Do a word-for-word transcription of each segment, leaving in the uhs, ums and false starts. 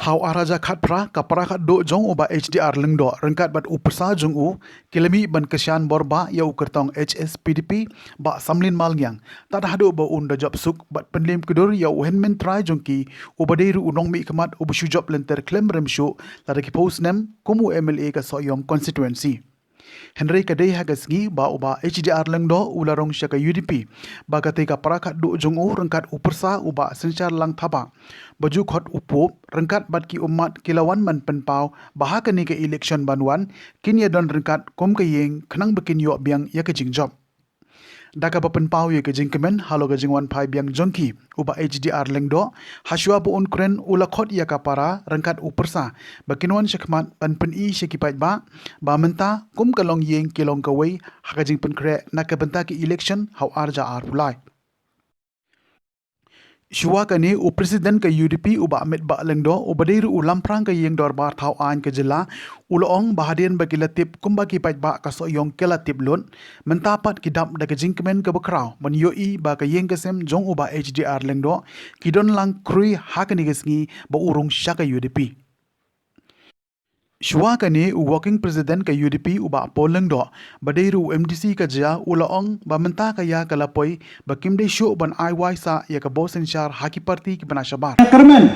Thaw ar hajar khatphra, ka para khatduh jong u Bah H D R Lyngdoh ryngkat bad u pyrsa jong u ki la mih ban kyrshan bor bah ïa u kyrtong H S P D P Bah Samlin Malngiang. Tad haduh ba un da jop suk bad pynlem kdur ïa u hynmen trai jong ki, uba dei ruh u nongmihkhmat uba shu jop lynter khlem rem shuh lada ki phew snem kum u M L A ka Sohiong constituency. Hynrei ka dei ha ka sngi ba u Bah H D R Lyngdoh u la rung sha ka U D P, ba kata ka para khatduh jong u ryngkat u pyrsa u Bah Synshar Langthaba, ba ju khot u Pope, ryngkat bad ki ummat ki la wan ban pynpaw ba ha kane ka election ban wan kin ïa don ryngkat kum ka ïing khnang ba kin ïoh biang ïa ka jingjop. Da kaba pynpaw ïa ka jingkmen halor ka jingwan phai biang jong ki, u Bah H D R Lyngdoh, ha shuwa ba un kren u la khot ïa ka para ryngkat u pyrsa ba kin wan shakhmat ban pyni sha ki paidbah ba mynta kum ka longïing ki long kawei ha ka jingpynkhreh na ka bynta ka election ha u ar hajar arphew lai. Shuwa kane, u President ka U D P u Bah Metbah Lyngdoh, uba dei ruh u lamphrang ka ïing dorbar thaw aiñ ka jylla, u la ong ba hadien ba ki la tip kumba ki paidbah ka Sohiong ki la tip lut, mynta pat ki dap da ka jingkmen kaba khraw ban ïohi ba ka ïing ka sem jong u Bah H D R Lyngdoh ki don lang khrui ha kane ka sngi ba u rung sha ka U D P. Shuwa kane, u Working President ka U D P u Bah Paul Lyngdoh, ba dei ruh u M D C ka jia, u la ong ba mynta ka ïa ka la poi ba kim dei shuh ban ai wai sah ïa ka bor synshar ha ki party kiba na shabar. Kyrmen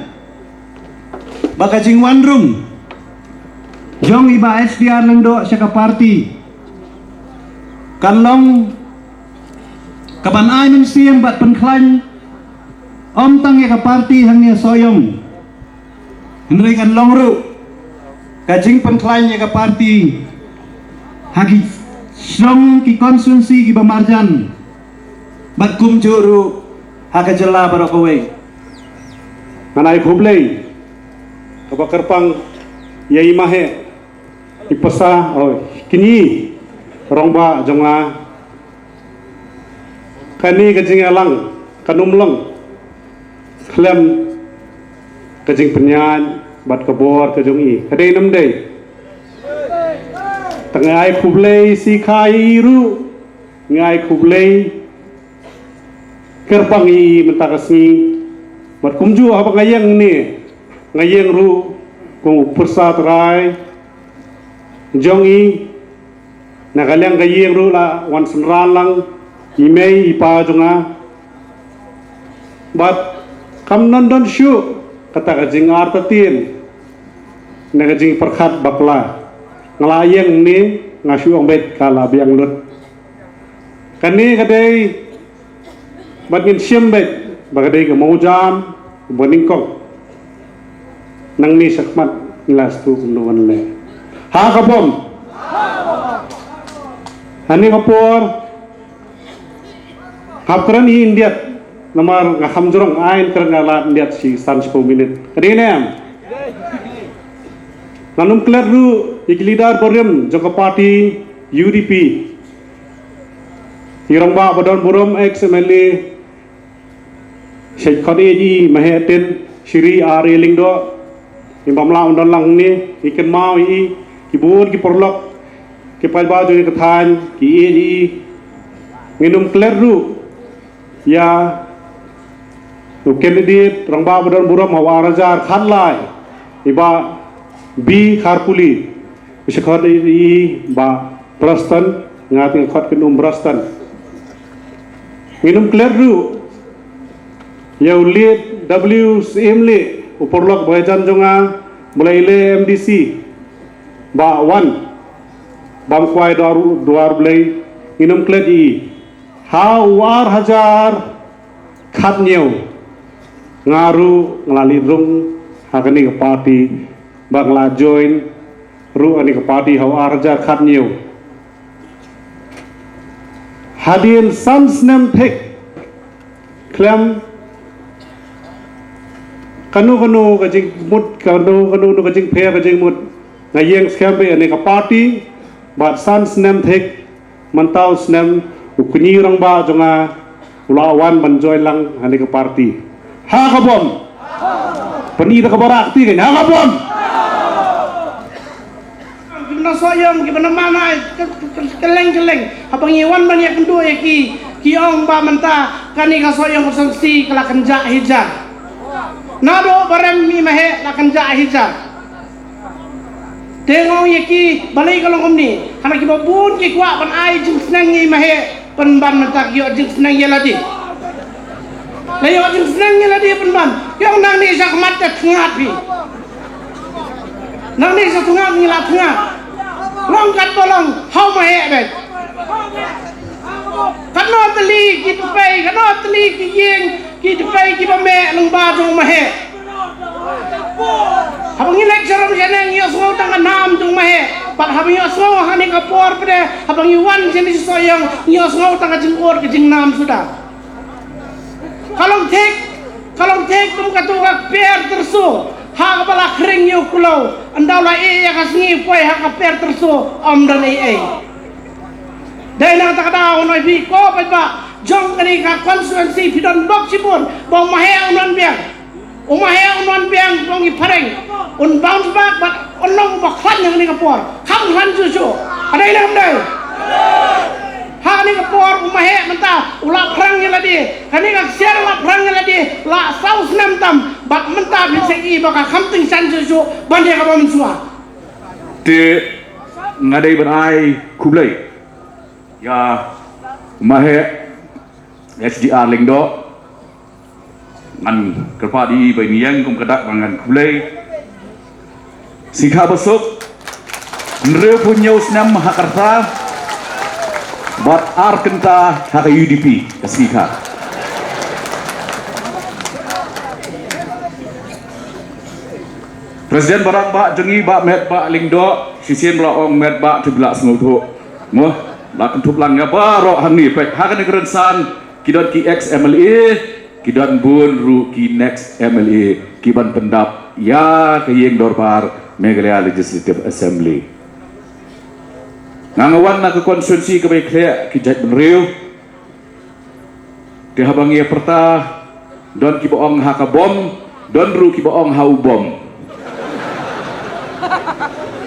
ba ka jingwan rung jong i Bah H D R Lyngdoh sha ka party kan long kaban ai mynsiem bad pynkhlaiñ ym tang ïa ka party hangne Sohiong, hynrei kan long ruh ka jingpynkhlaiñ ïa ka party ha ki shnong, ki constituency kiba marjan bad kumjuh ruh ha ka jylla baroh kawei. Ngan ai khublei kaba kyrpang ïa i maheh, i pyrsa, oh, kine ki rangbah jong nga. Kane ka jingïalang kan ym long khlem ka jingpynïaid bad ka bor ka jong i. Ka dei ne ym dei? Te nga ai khublei shikha ïa i ruh, nga ai khublei kyrpang ïa i mynta ka sngi. Bad kumjuh haba nga ïeng ne, nga ïeng ruh kum u pyrsa trai jong i. Na ka liang ka ïing ruh la wan synran lang i mei i pa jong nga. Bad kam don don shuh kata ka jingartatien ne ka jingpyrkhat bakla. Nga la ïeng ne nga shu ong beit ka la biang lut. Kane ka dei bad ngin shim beit ba ka dei ka mawjam ba nyngkong. Nangne shakhmat ngi la sdang kumno ban leh. Ha ka bom. Hangne ka por hap kren i Indiat, namar nga kham jrong, ai kren nga la Indiat shi san shiphew minit. Ka dei ne em? Ngan ym klet ruh ïa ki leader barim jong ka party U D P. I rangbah ba don burom, ex M L A, shait khot ïa i Mahetin Shri R A Lyngdoh, i bym lah un don lang hangne, i kynmaw ïa i, ki bun ki paralok, ki paidbah jong i ka thaiñ, ki ïeit ïa i. Ngin ym klet ruh ïa u candidate rangbah ba don burom ha u ar hajar khatlai, i Bah B Kharpuli. Ba shu khot ïa i Bah Broston, nga te nga khot kin um Broston. Ngin ym klet ruh ïa u late W Syiemlieh, u paralok ba jan jong nga, ba la ïaleh M D C, Bah Wan, bam khwai dwar, dwar Blei, ngin ym klet ïa i. Ha u ar hajar khathynñiew, nga ruh nga la leit rung ha kane ka party, ba nga la join ruh ha kane ka party ha u ar hajar khathynñiew. Hadien san snem thik, khlem kano kano ka jingmut, kano kano ka jingpher ka jingmut, nga ïeng skhem beit ha kane ka party, bad san snem thik, mynta u snem u kñi rangbah jong nga u la wan ban join lang ha kane ka party. Ha ka bom. Pyni da kaba rah kti, ha ka bom. Kiba na Sohiong, kiba na Manai, kylleng kylleng, haba ngi wan ban ïakynduh ïa ki, ki ong ba mynta kane ka Sohiong constituency ka la kynjah hi jar. Naduh ba rem i Maheh la kynjah hi jar. Te nga ong ïa ki balei ka long kumne. Hana kiba bun ki kwah ban ai jingsneng i Maheh pynban mynta ki ïoh jingsneng ïa lade. La ïoh jingsneng ïa lade pynban. Ki ong nangne sha khmat te thngat phi. Nangne sha thngat ngi la thngat. Long katba long ha u Maheh beit. Katno tylli ki tpei, katno tylli ki ïing, ki tpei kiba meh lyngba jong u Maheh. Haba ngi leit sharum shaneng ngi ïohsngew tang ka nam jong u Maheh. Bad haba ngi ïohsngew ha kane ka por pat de, haba ngi wan shane sha Sohiong ngi ïohsngew tang ka jingud ka jingnam suda. Ka long thik, ka long thik kum katu ka kper tyrso ha kaba la khring ïa u kloi. Ynda u la ïeh ïa ka sngi poi ha ka kper tyrso ym don ei ei. Dei na kata ka daw u nai phi ko paidbah jong kane ka constituency phi don bok shibun ba u Maheh un wan biang. U Maheh un wan biang jong i phareng un bounce back bad un long uba khlaiñ ha kane ka por. Kham khlaiñ shuh shuh. Ka dei ne ym dei? Ha kane ka por u Maheh mynta u la phrang ïa lade. Kane ka ksiar la phrang ïa lade la saw snem tam bad mynta phi sa i ba ka kham tyngshaiñ shuh shuh ban ïa kaba mynshuwa. Te nga dei ban ai khublei ïa u Maheh H D R Lyngdoh. Ngan kyrpad ïa i ba in ïeng kum ka dak ba ngan khublei. Sngi kha ba suk, hynriewphew hynñiew snem ha ka rta bad ar kynta ha ka U D P ka sngi kha. President ba rangbah jong ngi Bah Metbah Lyngdoh, shisien ba la ong Metbah te phi la sngewthuh. Mo, la kynthup lang ïa baroh hangne peit ha kane ka rynsan ki don ki ex M L A, ki don bun ruh ki next M L A ki ban pyndap ïa ka ïing dorbar Meghalaya Legislative Assembly. Nga nga wan na ka constituency kaba ïakhleh ki jaitbynriew. Te haba ngi ïa pyrta don kiba ong ha ka bom, don ruh kiba ong ha u bom.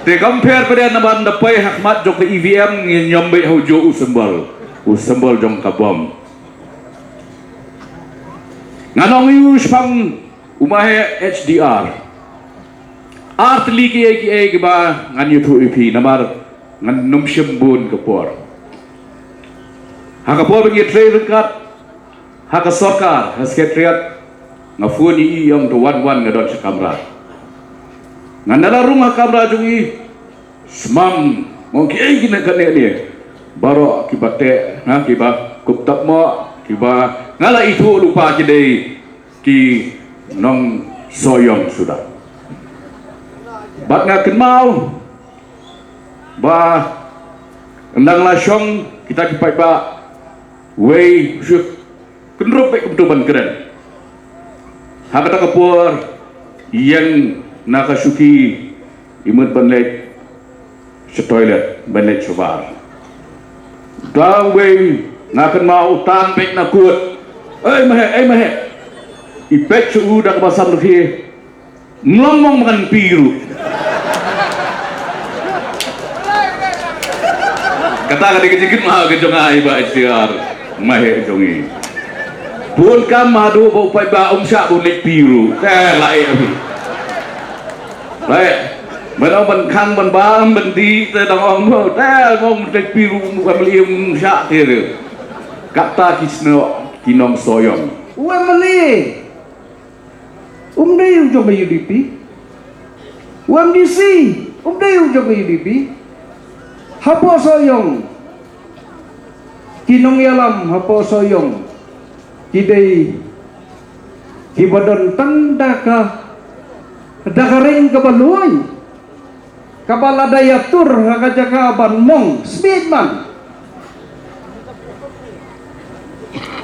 Te kam pher pat de namar da poi ha khmat jong ka E V M ngi ñiom beit ha u juh u symbol, u symbol jong ka bom. Ngan ong ïa u shaphang u Maheh H D R. Ar tylli kiei kiei kiba ngan ïathuh ïa phi namar ngan nym shim bun ka por. Ha ka por ba ngi trei ryngkat ha ka sorkar ha secretariat, nga phone ïa i, i ong to wan wan, nga don sha kamra. Ngan da la rung ha kamra jong i, sngewbha nga ong kiei kine kane ne baroh kiba teh, ha, kiba kup tap mo, kiba nga la ithuh lypa ki dei ki nong Sohiong suda. Bad nga kynmaw ba ynda nga la shong kita ki paidbah wei shu kyndrup beit kumto ban kren. Ha kata ka por ïeng na ka shuki i mut ban leit sha toilet, ban leit shabar. Tang wei nga kynmaw u tang beit na kut. Ei Maheh, ei Maheh. I peit sha u da kaba sam rkhie. Mlong mong makan pi ruh. Kata ka dei ka jingkynmaw ka jong nga ïa i Bah H D R Maheh jong i. Bun kam haduh ba u paidbah um shah bun leit pi ruh. Te la ïa phi. Baik. Ban ong ban khang ban bam ban dih te dang ong mo. Te ong leit pi ruh um kam leit um shah te. Kata ki snoh ki nong Sohiong. U M L A um dei u jong ka U D P. U M D C um dei u jong ka U D P. Hapoh Sohiong, ki nongïalam hapoh Sohiong ki dei kiba don tang da ka, da ka ring kaba luid. Kaba lada ïatur ha ka jaka ban mong smiej man.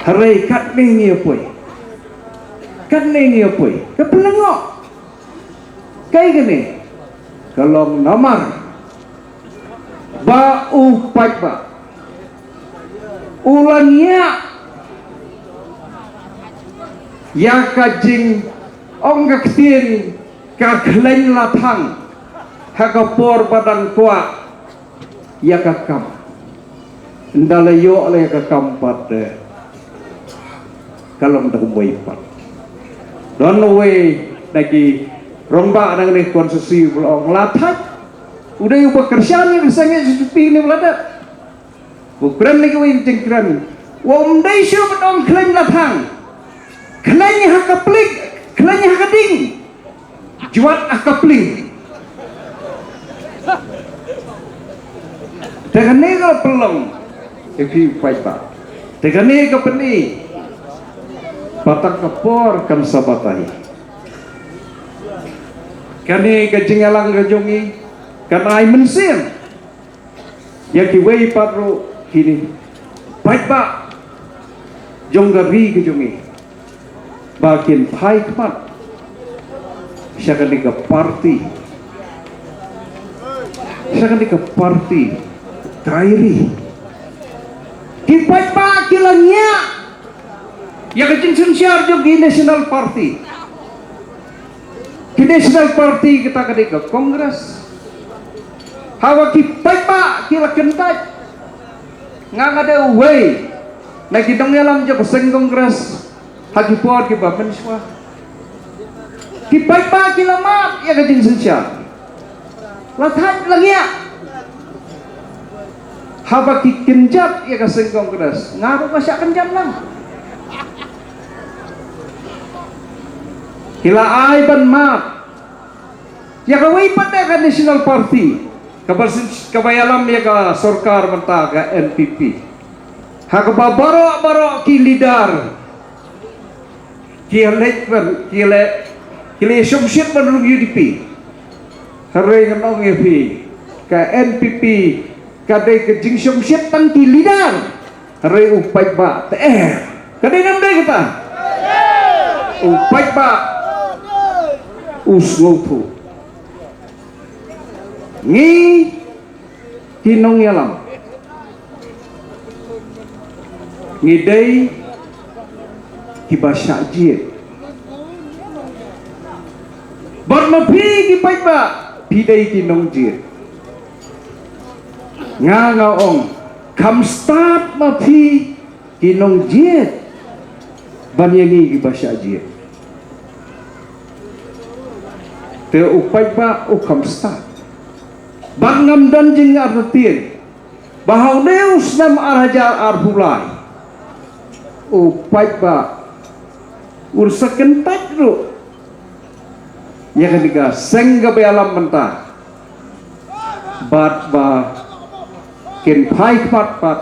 Hynrei katne ngi ïa poi, katne ngi ïa poi ka pynlyngngoh. Kaei kane? Ka long namar ba u paidbah u la ngiah ïa ka jingong ka ktien ka khleiñ la thang ha ka por ba dang kwah ïa ka kam. Ynda la ïoh la ïa ka kam pat, eh, ka long da kumwei pat. Don uwei na ki rangbah na kane ka konstituensi ba la ong la thait. U dei uba kyrshan ïa ka seng HSPDP ne ba la dep. U kren na kiwei jingkren. Wa um dei shuh ban ong khlem la thang. Khlem ha ka plik, khlem ha ka ding. Jwat ha ka pling. Te kane ka pynlong ïa phi u paidbah. Te kane ka pyni ba tang ka por kan sa batai. Kane ka jingïalang ka jong ngi kan ai mynsiem ïa kiwei pat ruh kine paidbah jong ka ri ka jong ngi ba kin phai khmat sha kane ka party, sha kane ka party trai ri. Ki paidbah ki la ngiah ïa ka jingsynshar jong ki National Party. Ki National Party kita ka dei ka Congress. Haba ki paidbah ki la kyntait, nga nga dei uwei na ki nongïalam jong ka seng Congress ha ki por kiba mynshuwa. Ki paidbah ki la mad ïa ka jingsynshar. La thait la ngiah. Haba ki kynjat ïa ka seng Congress, nga ruh nga shah kynjat lang. Ki la ai ban mad ïa kawei pat de ka National Party kaba syn-, kaba ïalam ïa ka sorkar mynta ka NPP. Ha kaba baroh baroh ki leader ki leit ban, ki leit, ki leit shongshit ban rung UDP. Hynrei ngan ong ïa phi, ka NPP ka dei ka jingshongshit tang ki leader. Hynrei u paidbah te eh. Ka dei nam dei kata. U paidbah u sngewthuh. Ngi ki nongïalam ngi dei kiba shah jied. Bad ma phi ki paidbah phi dei ki nongjied. Nga nga ong kham stad ma phi ki nongjied ban ïa ngi kiba shah jied. Te u paidbah u kham stad. Bad ngam don jingartatien ba ha une u snem ar hajar arphew lai u paidbah un sa kyntait ruh ïa kane ka seng kaba ïalam mynta. Bad ba kin phai khmat pat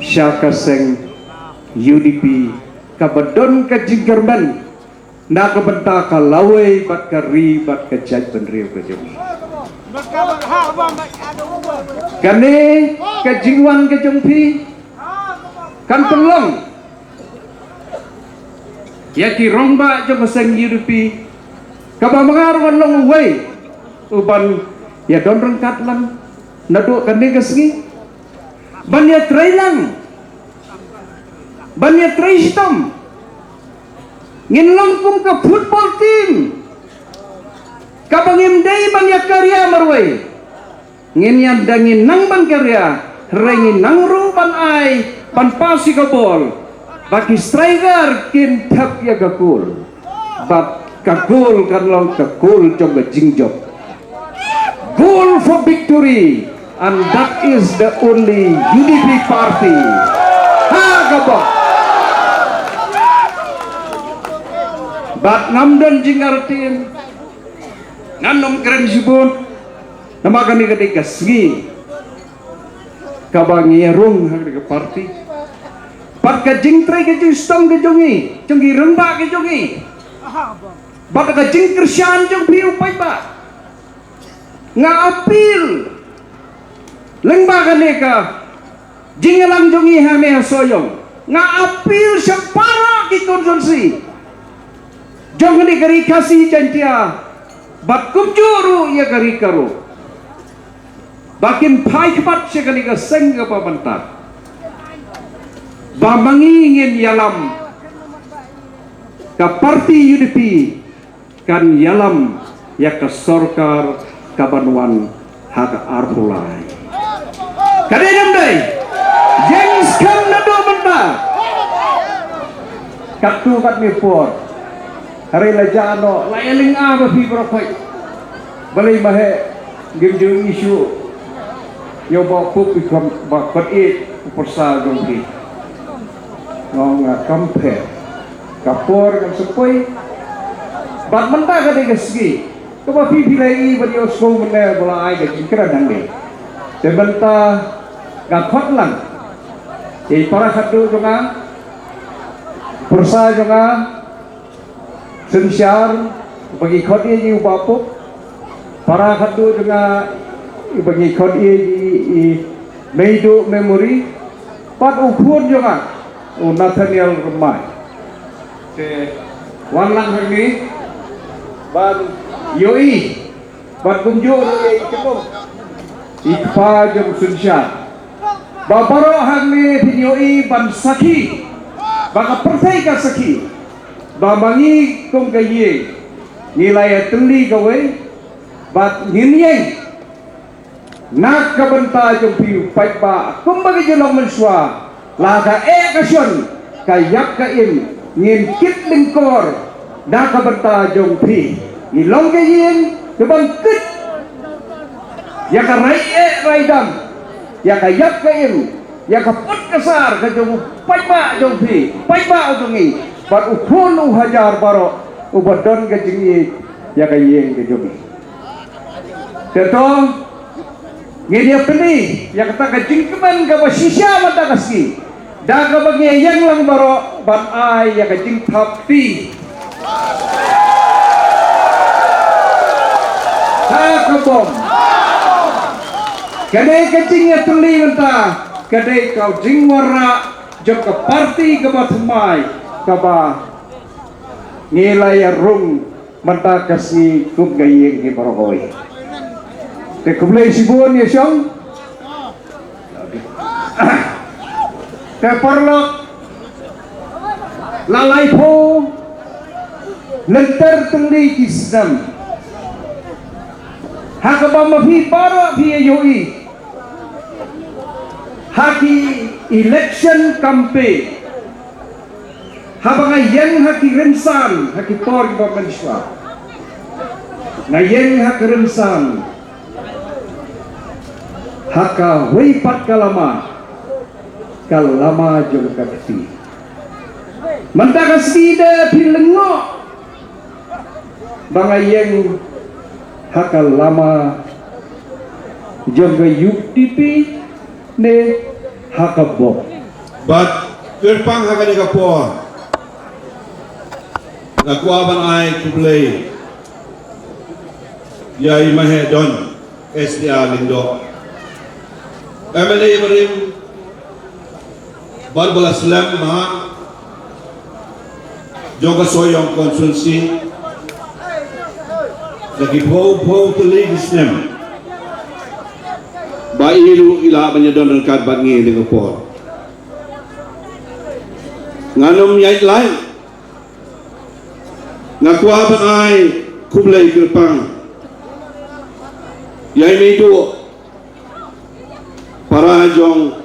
sha ka seng UDP kaba don ka jingkyrmen na ka bynta ka lawei bad ka ri bad ka jaitbynriew ka jong ngi. Kane ka jingwan ka jong phi kan pynlong ïa ki rangbah jong ka seng UDP kaba ma nga ruh ngan long uwei uban ïa don ryngkat lang naduh kane ka sngi ban ïa trei lang, ban ïa trei shitom. Ngin long kum ka football team kaba ngim dei ban ïa karia marwei. Ngin ïa da ngin nang ban karia, hynrei ngin nang ruh ban ai ban pass ïa ka bol ba ki striker kin thep ïa ka goal. Bad ka goal kan long ka goal jong ka jingjop. Goal for victory, and that is the only UDP party. Ha ka bok. Bad ngam don jingartatien, ngan ym kren shibun. Namar kane ka dei ka sngi kaba ngi ïa rung ha kane ka party. Bad ka jingtrei ka jingshitom ka jong ngi, jong ki rangbah ka jong ngi, bad ka jingkyrshan jong phi u paidbah. Nga appeal lyngba kane ka jingïalang jong ngi hangne ha Sohiong, nga appeal sha baroh ki constituency jong kane ka Ri Khasi Jaiñtia bad kumjuh ruh ïa ka Ri Garo ba kin phai khmat sha kane ka seng kaba mynta ba ma ngi ngin ïalam, ka party UDP kan ïalam ïa ka sorkar kaban wan ha ka arphew lai. Ka dei ne ym dei? Ïeng skhem naduh mynta. Katto katne por, hynrei la jah noh, la ïalynga ba phi baroh khoit. Balei ma heh, ngim ju issue ïa u Bah Pup i kham ba khot ïeit u pyrsa jong phi. Nga ong nga kam pher. Ka por kam sa poi. Bad mynta ka dei ka sngi kaba phi phi la ïohi bad ïohsngew mynne ba la ai ka jingkren hangne. Te mynta nga khot lang ïa i para khadduh jong nga, pyrsa jong nga, synshar, ba ngi khot ïa i u Bah Pup, para khadduh jong nga, ba ngi khot ïa i, i Meiduh Memory, bad u khun jong nga, u Nathaniel Rymbai. Te wan lang hangne ban ïohi, bad kumjuh ruh ïa i kynum, i kpa jong synshar. Ba baroh hangne phin ïohi ban sakhi, ba ka pyrthei ka sakhi, ba ma ngi kum ka ïing ngi la ïatylli kawei, bad ngin ïeng na ka bynta jong phi u paidbah, kumba ka jinglong mynshuwa, la ka eh ka shon, ka ïap ka im, ngin kit lyngkor na ka bynta jong phi. Ngi long ka ïing kaban kit ïa ka rai eh rai dam, ïa ka ïap ka im, ïa ka put ka sar ka jong u paidbah jong phi, paidbah jong ngi, bad u khun u hajar baroh uba don ka jingïeit ïa ka ïing ka jong ngi. Te to ngin ïa pyni ïa kata ka jingkmen kaba shisha mynta ka sngi da kaba ngi ïeng lang baroh ban ai ïa ka jingthap kti ha ka bom. Ka dei ka jingïatylli mynta, ka dei ka jingwanrah jong ka parti kaba thymmai kaba ngi la ïa rung mynta ka sngi kum ka ïing hi baroh kawei. Te khublei shibun ïa shong. Te paralok, la laiphew lynter tylli ki snem ha kaba ma phi baroh phi ïohi ha ki election campaign. Haba nga ïeng ha ki rynsan, ha ki por kiba mynshuwa, nga ïeng ha ki rynsan ha kawei pat ka lama, ka lama jong ka kti. Mynta ka sngi da phi lyngngoh ba nga ïeng ha ka lama jong ka U D P ne ha ka bok. Bad kyrpang ha kane ka por nga kwah ban ai khublei ïa i Maheh Don S D R Lyngdoh, M L A barim, bad ba la slem ma jong ka Sohiong constituency da ki phew phew tylli ki snem. Ba i ruh i lah ban ïadon ryngkat bad ngi ha kane ka por. Ngan ym ïaid lait, nga kwah ban ai khublei kyrpang ïa i Meiduh, para jong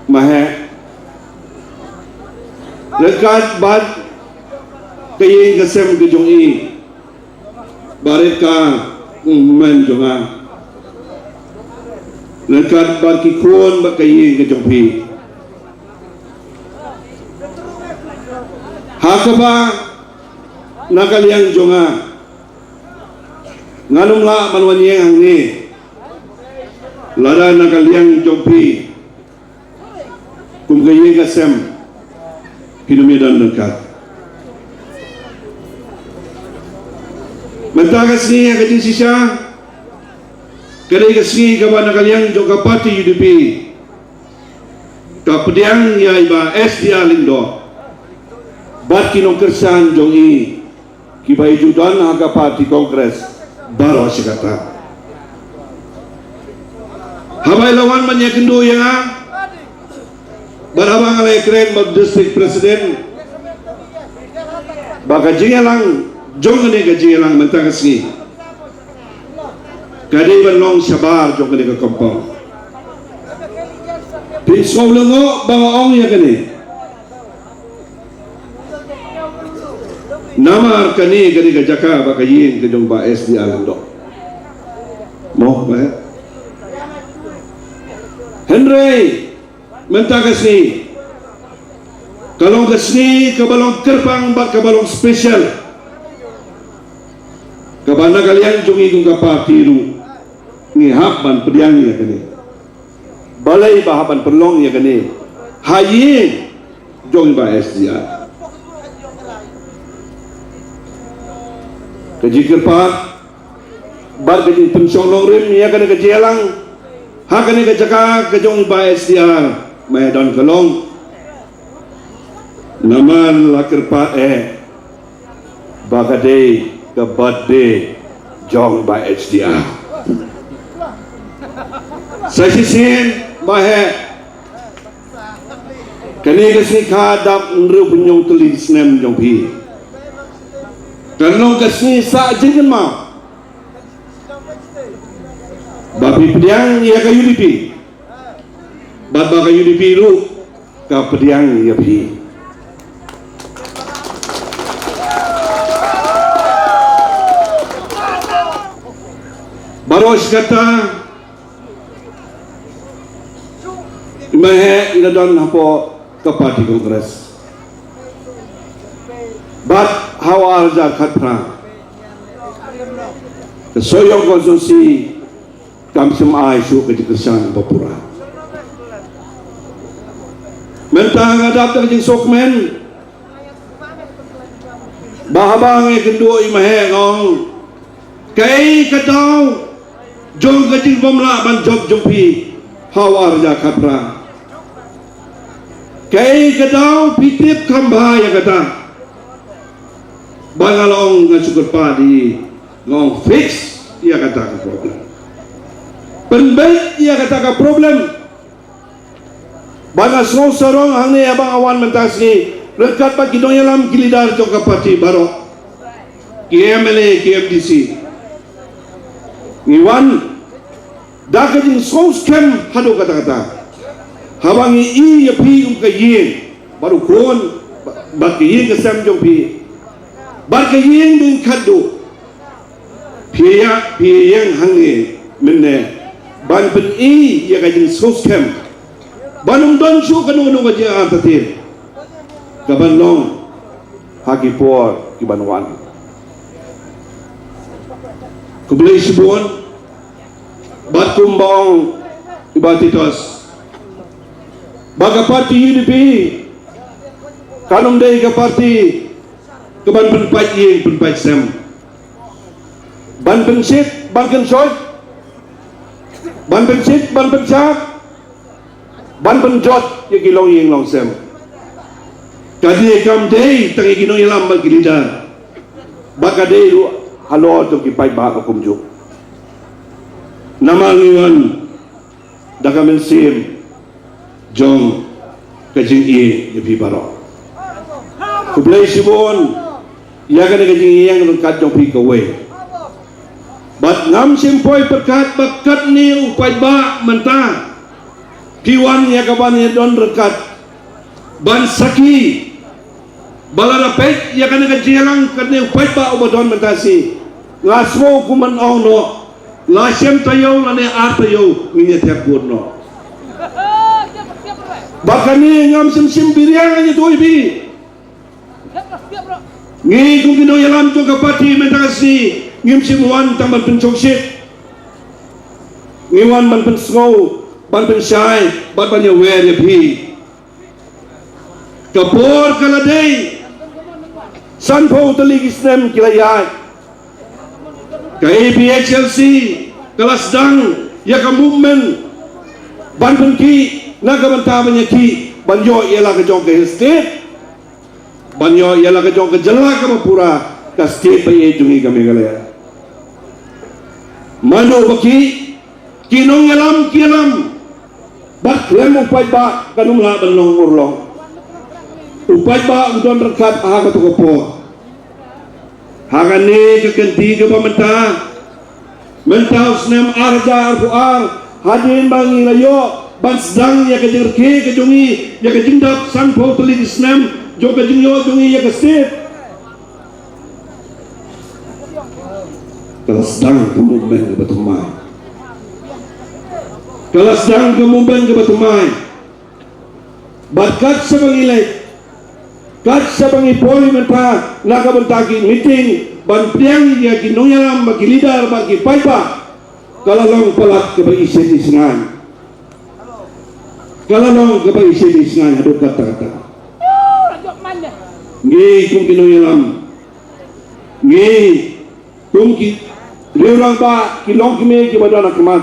Maheh, ryngkat bad ka ïing ka sem ka jong i, baroh ka kmen jong nga, ryngkat bad ki khun bad ka ïing ka jong phi. Ha kaba na ka liang jong nga, ngan ym lah ban wan ïeng hangne lada na ka liang jong phi kum ka ïing ka sem phin ym ïadon ryngkat. Mynta ka sngi ha ka jingshisha ka dei ka sngi kaba na ka liang jong ka party U D P ka pdiang ïa i Bah S D R Lyngdoh bad ki nongkyrshan jong i kiba i ju don ha ka party Congress baroh shi katta. Haba i la wan ban ïakynduh ïa nga bad haba nga la ïakren bad District President, ba ka jingïalang jong kane ka jingïalang mynta ka sngi ka dei ban long shabar jong kane ka compound. Phin sngewlyngngoh ba nga ong ïa kane. Namar kane ka dei ka jaka bad ka ïing ka jong Bah S D R Lyngdoh. Mo, ba. Hynrei mynta ka sngi ka long ka sngi kaba long kyrpang bad kaba long special, kaba na ka liang jong ngi kum ka party ruh ngi hap ban pdiang ïa kane. Balei ba hap ban pynlong ïa kane ha ïing jong i Bah S D R? Ka jingkyrpad bad ka jingpynshong nongrim ïa kane ka jingïalang ha kane ka jaka ka jong i Bah S D R, ma ïa don ka long. Namar la kyrpad eh ba ka dei ka birthday jong Bah S D R. Sa shisien Bah, eh, kane ka sngi ka dap hynriewphew hynñiew tylli ki snem jong phi. Kan long ka sngi sah jingkynmaw ba phi pdiang ïa ka U D P bad ba ka U D P ruh ka pdiang ïa phi. Baroh shi katta, i Bah, eh, i la don hapoh ka party Congress. Bad ha u ar hajar khatphra, ka Sohiong constituency kam shym ai shuh ka jingkyrshan ba pura. Mynta nga dap da ka jingsngewkmen ba haba nga ïakynduh ïa i Bah, eh, nga ong, kaei ka daw jong ka jingbymlah ban jop jong phi ha u ar hajar khatphra? Kaei ka daw phi tip kham bha ïa kata? Ba nga la ong, nga shu kyrpad ïa i, nga ong fix ïa kata ka problem. Pynbeit ïa kata ka problem. Ba nga sngew sarong hangne haba nga wan mynta ka sngi ryngkat bad ki nongïalam, ki leader jong ka party baroh, ki M L A, ki M D C. Ngi wan da ka jingsngewskhem haduh katta katta. Haba ngi ïohi ïa phi kum ka ïing bad u khun bad ka ïing ka sem jong phi bad ka ïing ba khatduh, phi ïa, phi ïeng hangne mynne ban pyni ïa ka jingsngewskhem ban ym don shuh kano kano ka jingartatien kaban long ha ki por kiban wan. Khublei shibun. Bad kumba ong i Bah Titos, ba ka party U D P kan ym dei ka party kaban pynpait ïing pynpait sem, ban pynshit ban kynshoit, ban pynshit ban pynshah, ban pynjot ïa ki longïing longsem. Ka dei, kam dei tang ïa ki nongïalam bad ki leader, ba ka dei ruh halor jong ki paidbah kumjuh. Namar ngi wan da ka mynsiem jong ka jingïeit ïa phi baroh. Khublei shibun ïa kane ka jingïeng ryngkat jong phi kawei. Bad ngam shym poi pyrkhat ba katne u paidbah mynta phi wan ïa kaban ïa don ryngkat ban sakhi ba lada peit ïa kane ka jingïalang katne u paidbah uba don mynta shi, nga sngew kum ban ong noh, la shem taïew lane ar taïew ngin ïa thep vote noh. Ba kane ngam shym shim biria ngan ïathuh ïa phi. Ngi kum ki nongïalam jong ka party mynta ka sngi ngim shym wan tang ban pynshongshit. Ngi wan ban pynsngew, ban pynshai bad ban ïawer ïa phi. Ka por ka la dei. Sanphew tylli ki snem ki la ïaid. Ka A P H L C ka la sdang ïa ka movement ban pynkhih na ka bynta ban ïakhih ban ïoh ïa la ka jong ka Hill State, ban ïoh ïa la ka jong ka jylla kaba pura, ka state ba ïeit jong ngi ka Meghalaya. Mano ba ki, ki nongïalam ki ïalam bad khlem u paidbah kan ym lah ban long urlong. U paidbah u don ryngkat ha kato ka por. Ha kane ka kynti kaba mynta, mynta u snem ar hajar arphew ar, hadien ba ngi la ïoh ban sdang ïa ka jingrakhe ka jong ngi ïa ka jingdap sanphew tylli ki snem jong ka jingïoh jong ngi ïa ka state. Ka la sdang ka movement kaba thymmai. Ka la sdang ka movement kaba thymmai. Bad kat shaba ngi leit, kat shaba ngi poi mynta na ka bynta ki meeting ban pdiang ïa ki nongïalam bad ki leader bad ki paidbah, ka la long palat kaba isynei isynei. Ka la long kaba isynei isynei haduh katta katta. Ngi kum ki nongïalam, ngi kum ki riew rangbah, ki longkmie kiba don ha khmat,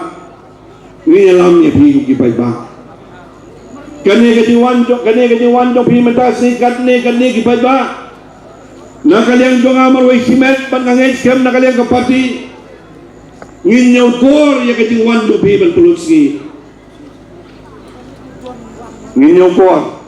ngi ïalam ïa phi kum ki paidbah. Kane ka jingwan jong, kane ka jingwan jong phi mynta shi katne katne ki paidbah, na ka liang jong nga marwei shimet bad nga ngeit skhem na ka liang ka party, ngin ñiewkor ïa ka jingwan jong phi ban pynlut sngi. Ngin ñiewkor.